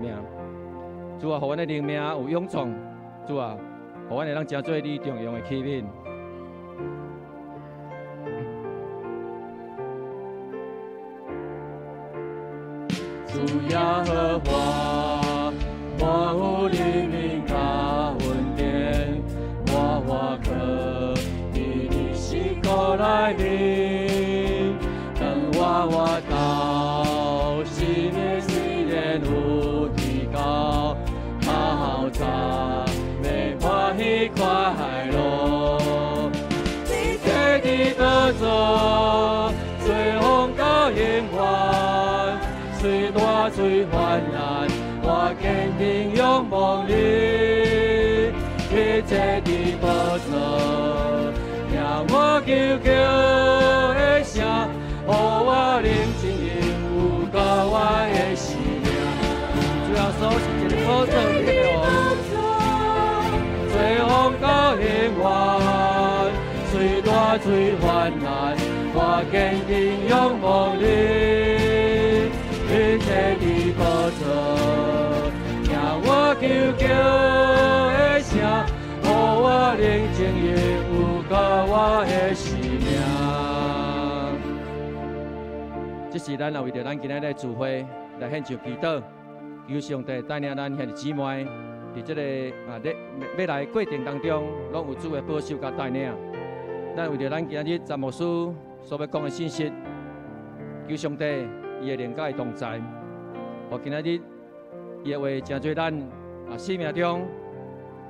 命。主啊，予阮的靈命有勇壯。主啊，予阮會當成做你重用的器皿。主耶和華，我有靈命佮恩典，我活囥佇你死庫內面，當我活到生命雖然有提高，較早欲歡喜快樂。一切的寶座，隨風到永遠。雖大雖患難，我堅定仰望你。一切的寶座，聽我求叫的聲，予我寧靜有夠我的生命。主耶穌是一个寶座，一个王，隨風到永遠，雖大雖患難，我堅定仰望你。一切的寶座，聽我求叫的聲，予我寧靜有夠我的生命。這是咱也為著咱今仔日聚會來獻上祈禱，求上帝帶領咱兄弟姊妹，佇這个啊，咧欲來過程當中，攏有主的保守佮帶領。咱為著咱今仔日詹牧師所欲講的信息，求上帝伊的靈佮伊同在，予今仔日伊的話成做咱啊生命中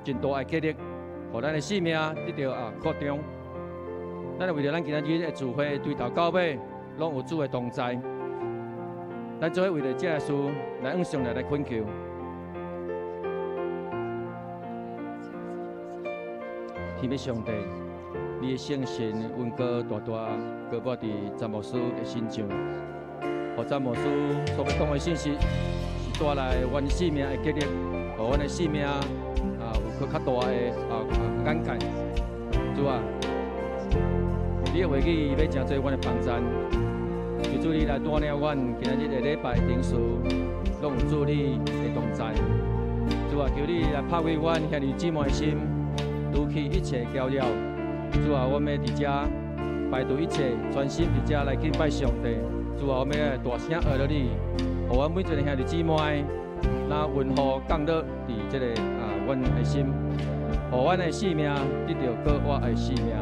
真大的激勵，予咱的生命得著啊擴張。咱為著咱今仔日的聚會對頭到尾，攏有主的同在。咱做伙為著這个事來向上帝來懇求。天父上帝，你的聖神恩膏大大膏抹佇詹牧師的身上，予詹牧師所欲講的信息是帶來阮生命的激勵，予阮的生命啊有閣較大的啊眼界。主啊，你的話語欲成做阮的幫贊，求主你來帶領阮今仔日的禮拜程序，攏有主你的同在。主啊，求你來拍開阮兄弟姊妹的心，除去一切攪擾。主啊，阮欲佇遮排除一切，專心佇遮來敬拜上帝。主啊，阮欲來大聲阿羅你，予阮每一個兄弟姊妹，若雲雨降落佇這个啊，阮的心，予阮的生命得著閣活的生命。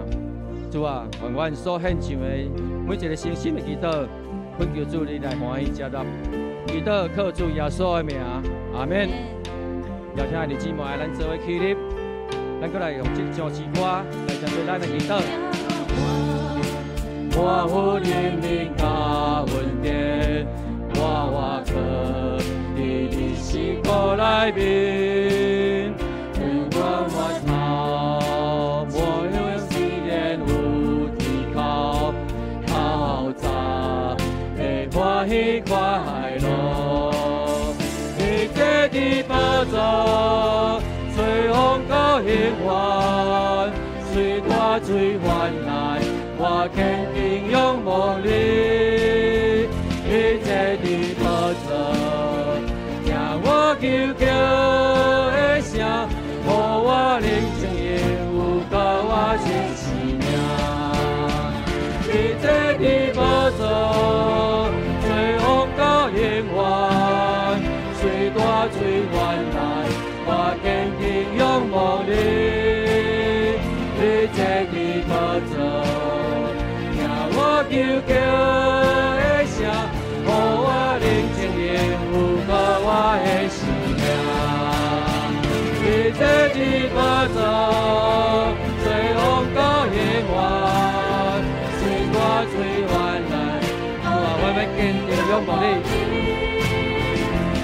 主啊，願阮所獻上的每一个誠心的祈禱，懇求主你來歡喜接納。祈禱靠主耶穌的名，阿們。邀請兄弟姊妹，咱做伙起立，咱閣來用這首詩歌來成做咱的祈禱。我有靈命佮恩典，我活囥佇你死庫內面，我活頭，無用試煉有依靠，較早會歡喜快樂。一切的寶座，隨風到永遠，雖大雖患難，我堅定仰望你。一切的寶座，聽我求叫的聲，予我寧靜有夠我新生命。一切的寶座，隨風到永遠，雖大雖患難，我堅定仰望你。一切的寶座，聽我求叫的聲，予我寧靜有夠我的生命。一切的寶座，隨風到永遠，雖大雖患難，主啊，我欲堅定仰望你。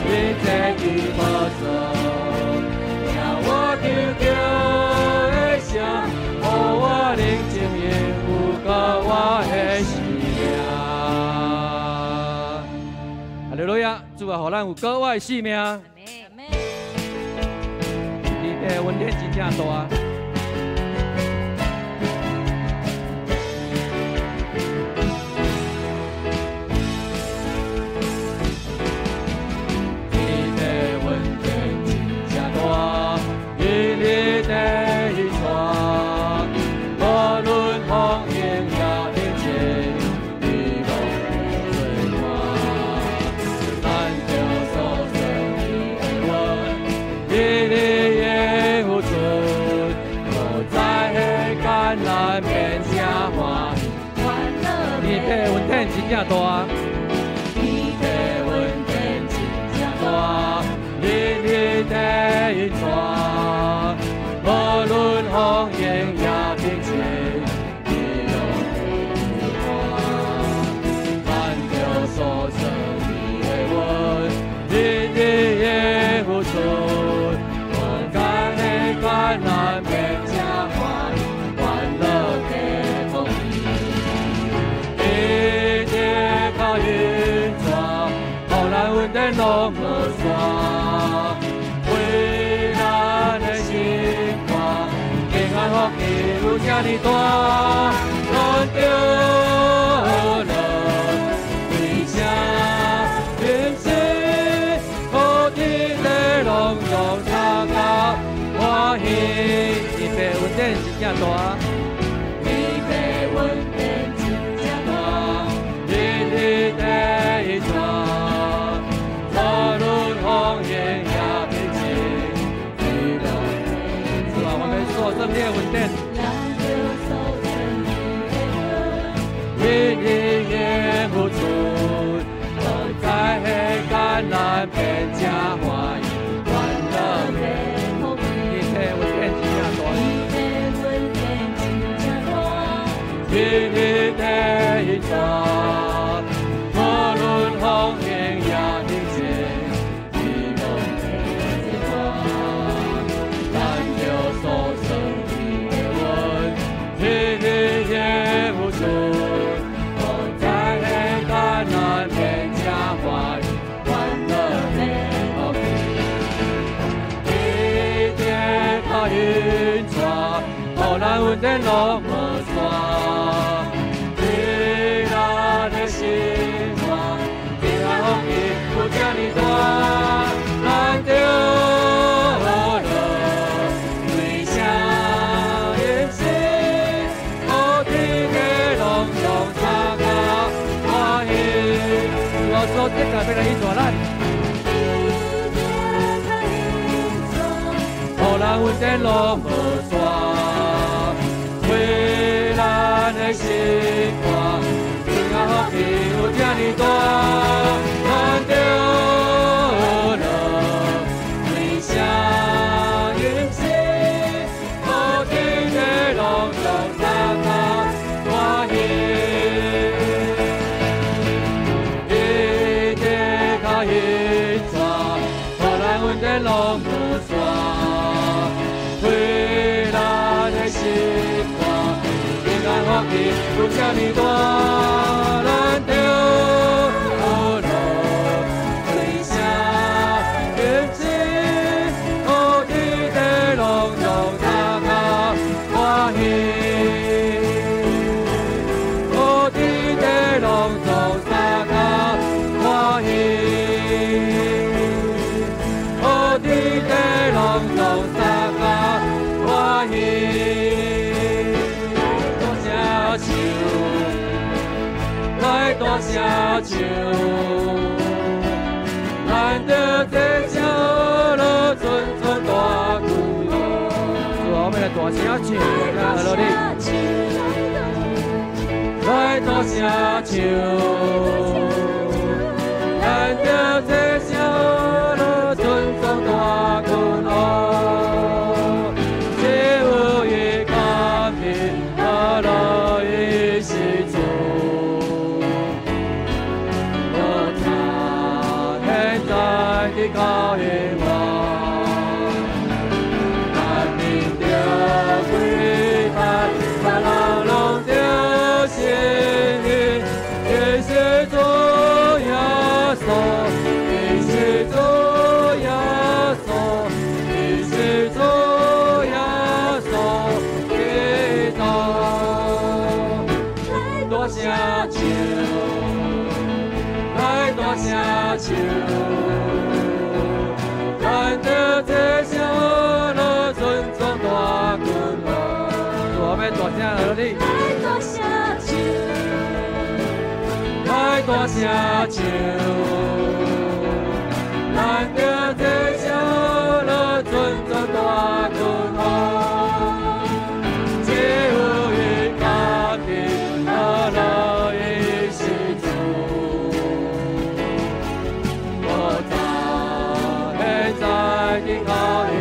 一切的寶座，聽我求叫的聲，予我寧靜有夠我的生命。哈利路亞！主啊，予咱有閣活的生命。你的恩典真正大。天父引帶，無論風雨也平靜，伊攏會伴。咱著所算伊的恩，日日的付出，無間的艱難變成歡喜，歡樂的福氣。伊的跤引帶，予咱恩典攏無煞，為咱的心肝，平安福氣有這呢大，咱著樂，為啥人生苦天地攏總相甲歡喜？伊的恩典真正大，伊的恩典真正大，日日的引帶，無論風雨也平靜，伊攏會。主啊，我們數算你的恩典，日日的付出，無在彼艱難變成歡喜，歡樂的福氣。伊的恩典真正大，日日的引帶，無論風雨也平靜，伊攏會伴。咱著數算伊的恩，日日的付出，無在彼艱難變成歡喜，歡樂的福氣。伊的跤引帶，予咱恩典攏無煞，為咱的心肝，平安福氣有這呢大，咱著樂，為啥人生苦天地攏總相甲歡喜？主啊，所這個欲來引帶咱，予咱恩典攏無煞，為咱的心肝，平安福氣有這呢大，咱著樂，為啥人生苦天地攏總相甲歡喜？伊的跤引帶，予咱恩典攏無煞，為咱的心肝，平安福氣有這呢大，咱著樂，為啥人生苦天地攏總相甲歡喜？苦天地攏總相甲歡喜，苦天地攏總相甲歡喜。大聲唱，來大聲唱，咱著齊聲樂，尊崇大君王。主啊，我們來大聲唱，來落你，來大聲唱，咱著齊聲樂，尊崇大君王。只有伊權柄，阿拉伊是主，無他現在的高永王，萬民著跪拜，別人攏著承認，伊是主耶穌，伊是主耶穌，伊是主耶穌基督。大聲唱，來大聲唱，咱著齊聲樂，尊崇大君王。主啊，欲大聲來你，來大聲唱，咱著齊聲樂，尊崇大君王。只有伊權柄，阿拉伊是主，無他現在的高永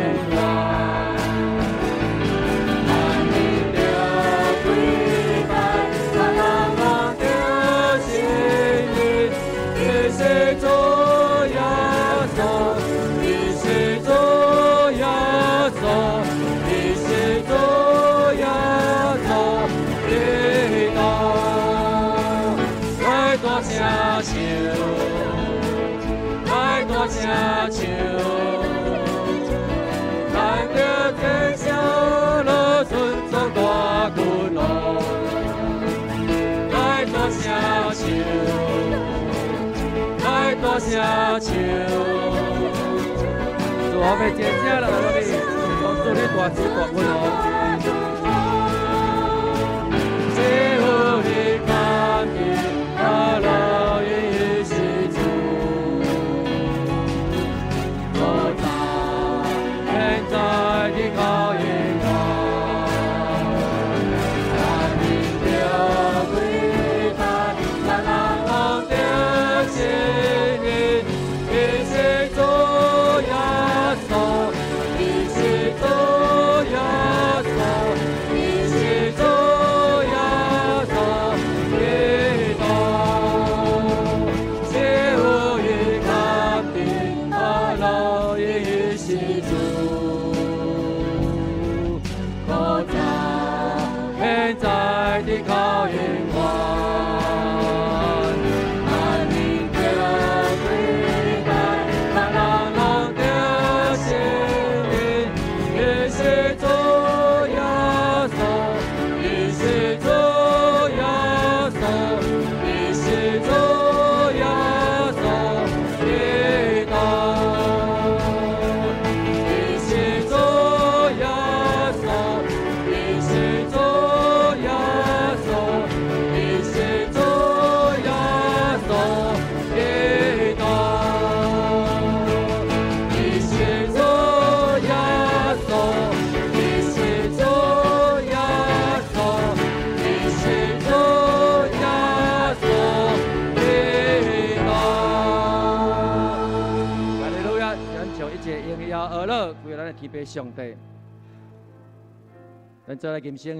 我欲坐遮啦，來你，講主你大慈大恩哦。只有你看見，阿樂伊是主，古早現在直到永遠。咱因著跪拜，咱人攏著承認，伊是主耶穌，伊是主耶穌，伊是主耶穌基督。只有伊看見，阿樂伊是主，古早現在直到永遠。咱因著跪拜，咱人攏著承認，伊是主耶穌，伊是主耶穌，伊是主耶穌基督。伊是主耶穌，伊是主耶穌，伊是主耶穌基督。伊是主耶穌，伊是主耶穌，伊是主耶穌基督。哈利路亞！咱將一切榮耀阿樂歸咱的天父上帝。咱再來吟聲。